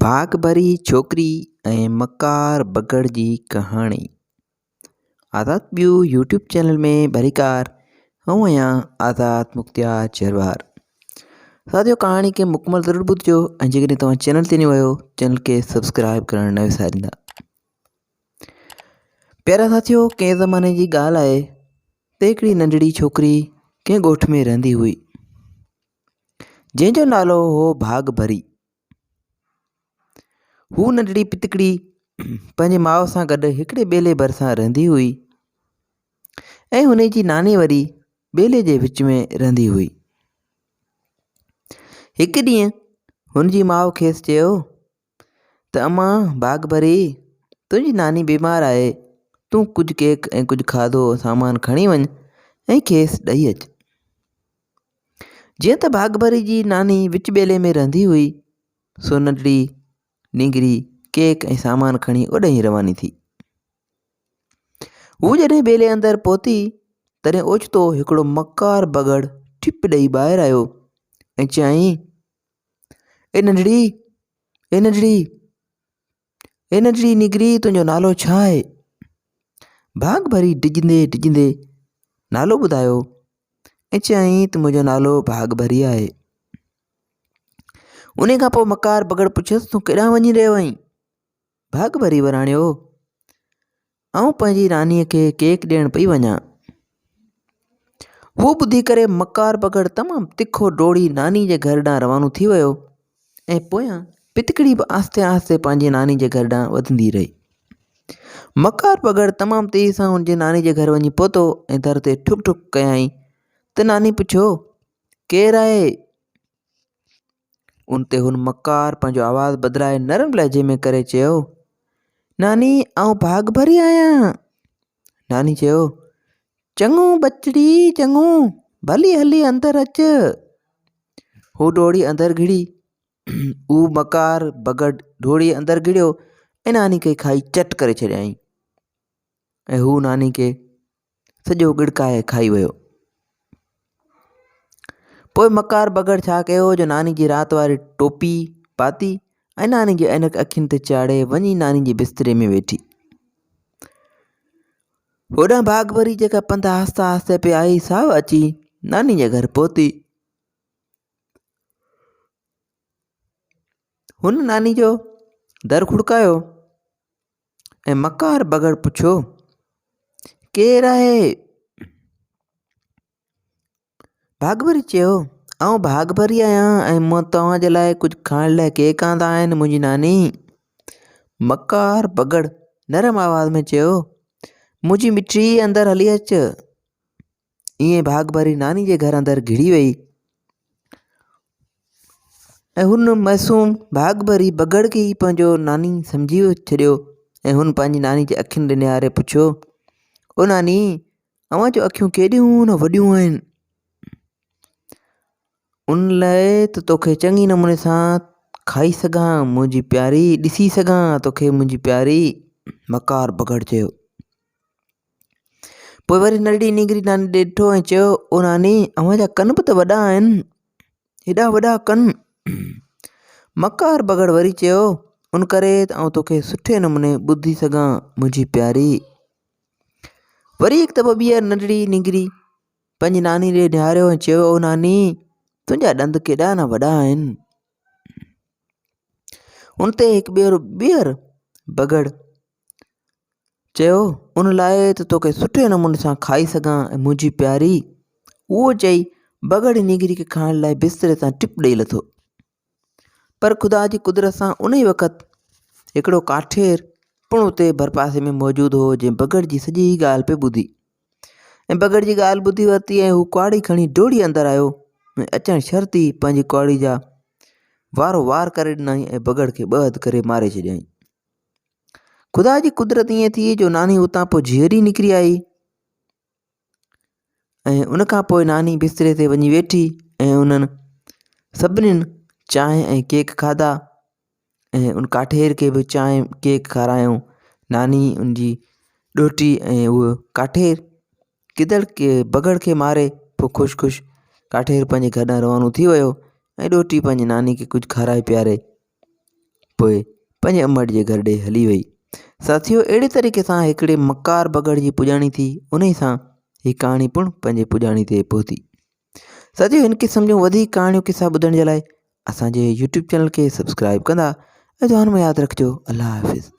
ڀاڳ ڀري ڇوڪري ۽ مڪار بگهڙ جي ڪهاڻي آزاد ٻيو يوٽيوب چينل ۾ ڀليڪار آئون آهيان آزاد مختيار جروار ساٿيو ڪهاڻي کي مڪمل ضرور ٻڌجو ۽ جيڪڏهن توهان چينل تي نيو آهيو چينل کي سبسڪرائب ڪرڻ نه وساريندا پيارا ساٿيو ڪنهن زماني جي ڳالهه آهي ته هڪڙي ننڍڙي ڇوڪري ڪنهن ڳوٺ ۾ رهندي هئي جنهن جو نالو هو ڀاڳ ڀري. هوء ننڍڙي پتڪڙي پنهنجي ماء سان گڏ هڪڙي ٻيلي ڀرسان رهندي هئي ۽ هن جي ناني وري ٻيلي جي وچ ۾ رهندي هئي. هڪ ڏينهن هن جي ماء کيس چيو ته امان ڀاڳ ڀري تنهنجي ناني بيمار آهي تون ڪجهه ڪيڪ ۽ ڪجهه کاڌو سامان کڻي وڃ ۽ کيس ڏئي اچ. جيئن ته ڀاڳڀري جي ناني وچ ٻيلي ۾ رهندي هئي، سو ننڍڙي نينگري ڪيڪ ۽ سامان کڻي اوڏانهن رواني ٿي. هوء جڏهن ٻيلي اندر پهتي، تڏهن اوچتو هڪڙو مڪار بگهڙ ٺپ ڏئي ٻاهر آيو ۽ چيائين، اي ننڍڙي، اي ننڍڙي، اي ننڍڙي نينگري تنهنجو نالو ڇا آهي؟ ڀاڳڀري ڊڄندي ڊڄندي نالو ٻڌايو ۽ چيائين ته منهنجو نالو ڀاڳڀري آهي. ان کان پوء مڪار بگهڙ پڇيس تون ڪيڏانهن وڃي رهيو آهين؟ ڀاڳڀري وراڻيو آئون پنهنجي نانيء کي ڪيڪ ڏيڻ پئي وڃان. اهو ٻڌي ڪري مڪار بگهڙ تمام تکو ڊوڙي ناني جي گهر ڏانهن روانو ٿي ويو ۽ پويان پتڪڙي به آهستي آهستي پنهنجي ناني جي گهر ڏانهن وڌندي رهي. مڪار بگهڙ تمام تيزي سان هن جي ناني جي گهر وڃي پهتو ۽ در تي ٺڪ ٺڪ ڪيائين ته ناني پڇيو، ڪير آهي؟ ان تي هن مڪار پنهنجو آواز بدلائي نرم لهجي ۾ ڪري چيو، ناني آئون ڀاڳ ڀري آهيان. ناني چيو، چڱو ٻچڙي چڱو، ڀلي هلي اندر اچ. هو ڊوڙي اندر گهڙي. هو مڪار بگهڙ ڊوڙي اندر گهڙيو ۽ ناني کي کائي چٽ ڪري ڇڏيائين ۽ هو ناني کي سڄو ڳڙڪائي کائي ويو. پوء مڪار بگهڙ ڇا ڪيو جو ناني جي رات واري ٽوپي پاتي ۽ ناني جي عينڪ اکين تي چاڙهي وڃي ناني جي بستري ۾ ويٺي. هوڏانهن ڀاڳ ڀري جيڪا پنڌ آهستي آهستي پئي آئي سا به اچي ناني جي گهر پهتي. هن ناني جو در کڙڪايو ۽ مڪار بگهڙ پڇيو، ڪير آهي؟ ڀاڳڀري چيو، آئون ڀاڳڀري آهيان ۽ مون توهان جي لاء ڪجهه کائڻ لاء ڪيڪ آندا آهن منهنجي ناني. مڪار بگهڙ نرم آواز ۾ چيو، منهنجي مٺڙي اندر هلي اچ. ائين ڀاڳڀري ناني جي گهر اندر گهڙي وئي ۽ هن معصوم ڀاڳڀري بگهڙ کي ئي پنهنجو ناني سمجهي ڇڏيو ۽ هن پنهنجي ناني جي اکين ڏي نهاري پڇيو او ناني اوهان جون اکيون ڪيڏيون نه وڏيون آهن ان لاء ته توکي چڱي نموني سان کائي سگهان منهنجي پياري ڏسي سگهان توکي منهنجي پياري مڪار بگهڙ چيو پوء وري ننڍڙي نينگري ناني ڏي ڏٺو ۽ چيو، او ناني اوهان جا ڪن به ته وڏا آهن، هيڏا وڏا ڪن. مڪار بگهڙ وري چيو، ان ڪري ته آئون توکي سٺي نموني ٻڌي سگهان منهنجي پياري. وري هڪ دفعو ٻيهر ننڍڙي نينگري پنهنجي ناني ڏي نهاريو ۽ چيو، او ناني تنهنجا ڏند ڪيڏا نه وڏا آهن. ان تي هڪ ٻيهر ٻيهر بگهڙ چيو، ان لاء ته توکي سٺي نموني سان کائي سگهان ۽ منهنجي پياري. اهو چئي بگهڙ نينگري کي کائڻ لاء بستري تان ٽپ ڏئي لٿو. پر خدا جي قدرت سان ان ئي وقت هڪڙو ڪاٺير پڻ اتي ڀرپاسي ۾ موجود هو جنهن بگهڙ جي سڄي ڳالهه پئي ٻڌي ۽ بگهڙ جي ڳالهه ٻڌي ورتي ۽ هو ڪهاڙي کڻي ڊوڙي اندر آيو ۽ اچڻ شرط ئي پنهنجي ڪهاڙي جا وارو وار ڪري ڏنائين ۽ بگهڙ کي ٻه اڌ ڪري ماري ڇڏيائين. خدا جي قدرت ائين ٿي جو ناني اتان پوء جيئري نڪري آئي ۽ ان کان پوء ناني بستري تي وڃي ويٺي ۽ انهن سڀنين چانهه ۽ ڪيڪ کاڌا ۽ ان ڪاٺير کي به چانهه ڪيڪ کارايائون ناني ان جي ڏوهٽي ۽ اهو ڪاٺير گدڙ کي بگهڙ کي ماري پوء خوش خوش ڪاٺير پنهنجي گهر ڏانهن روانو ٿي ويو ۽ ڏوهٽي پنهنجي ناني کي ڪجهه کارائي پياري. پوء پنهنجي امڙ جي گهر ڏي هلي وئي. ساٿيو اهڙي طريقي سان هڪڙي مڪار بگهڙ جي پڄاڻي ٿي انهي سان هي ڪهاڻي پڻ پنهنجي پڄاڻي تي پهتي. ساٿيو هن قسم جون وڌيڪ ڪهاڻيون قصا ٻڌڻ جي لاء اسان جي يوٽيوب چينل کي سبسڪرائب ڪندا ۽ دعائن ۾ ياد رکجو الله حافظ.